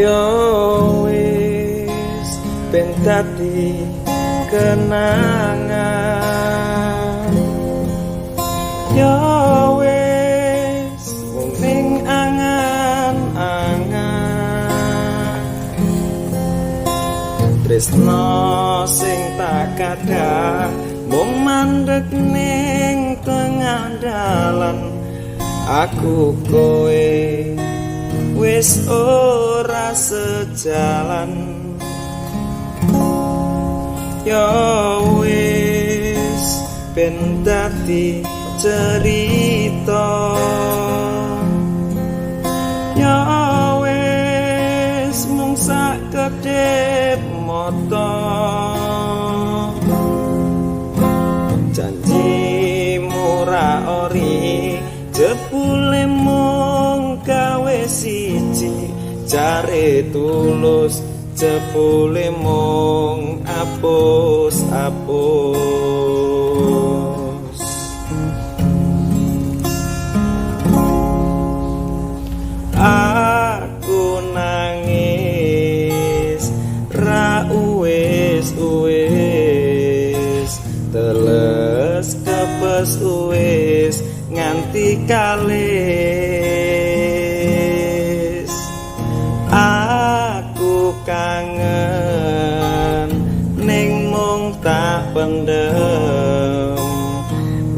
Yo wis ben dadi kenangan. Yo wis mung ning angan-angan. Tresno sing tak kadah mung mandek ning tengah dalan. Aku kowe wis ora sejalan. Yo wis ben dadi cerita. Yo wis mung sakedhip mata. Janjimu ra ori jebule mung gawe siji. Jare tulus jebule mung apus-apus. Aku nangis ra uwis-uwis, teles kepes uwis nganti kalis. Aku kangen ning mung tak pendem,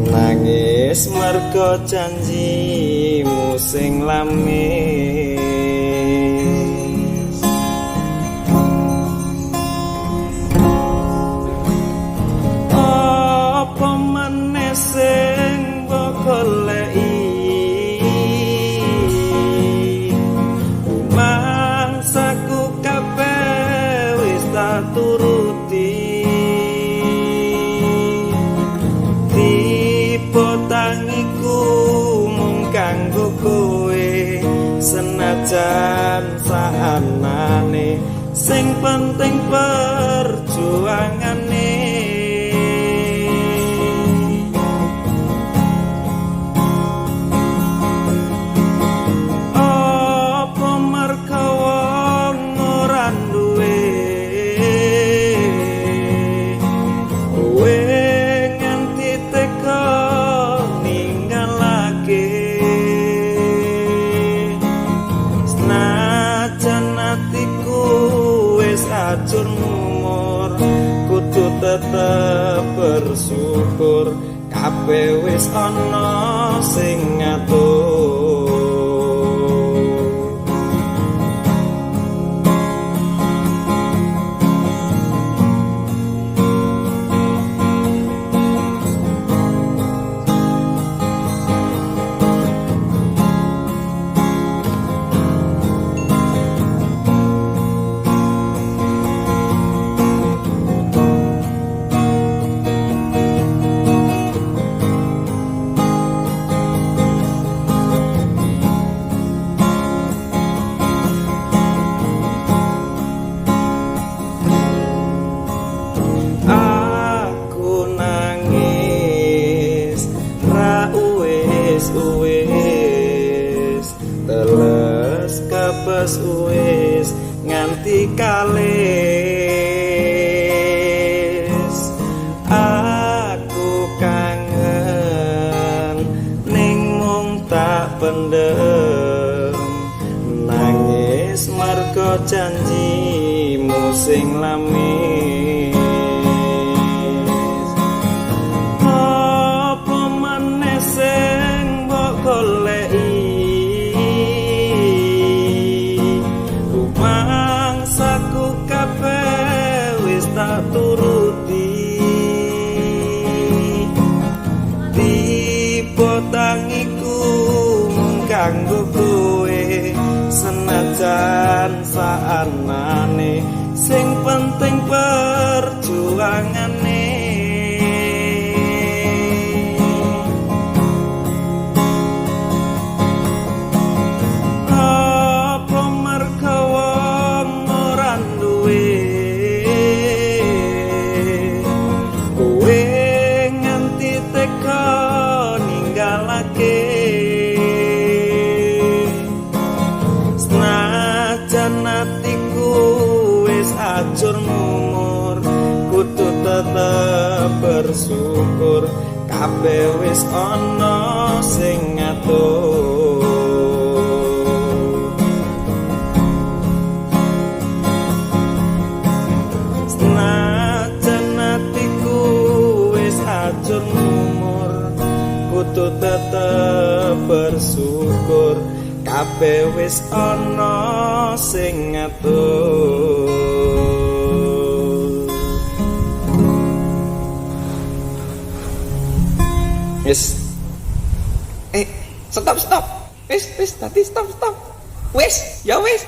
nangis mergo janjimu sing lamis. Apa meneh sing mbok goleki? Rumangsaku kabeh wis tak turuti. Tiba tangiku mung kanggo kowe, senajan saanane sing penting perjuangane. Apa merga wong ora duwe kowe nganti teka ninggalake? Senajan atiku wis acur mumur, kudu tetep bersyukur kabeh wis ana sing ngatur. Aku nangis ra uwis-uwis, teles kepes uwis nganti kalis. Aku kangen ning mung tak pendem, nangis mergo janjimu sing lamis. Apa meneh sing mbok goleki? Rumangsaku kabeh wis tak turuti. Tiba tangiku mung kanggo kowe, senajan saanane sing penting perjuangane. Apa merga wong ora duwe kowe nganti teka ninggalake? Senajan ati bersyukur, kabeh wis ana sing ngatur. Senajan atiku wis ajur mumur, kudu tetep bersyukur, kabeh wis ana sing ngatur. Wis. Stop, stop. Wis, wis, tadi stop, stop. Wis, ya wis.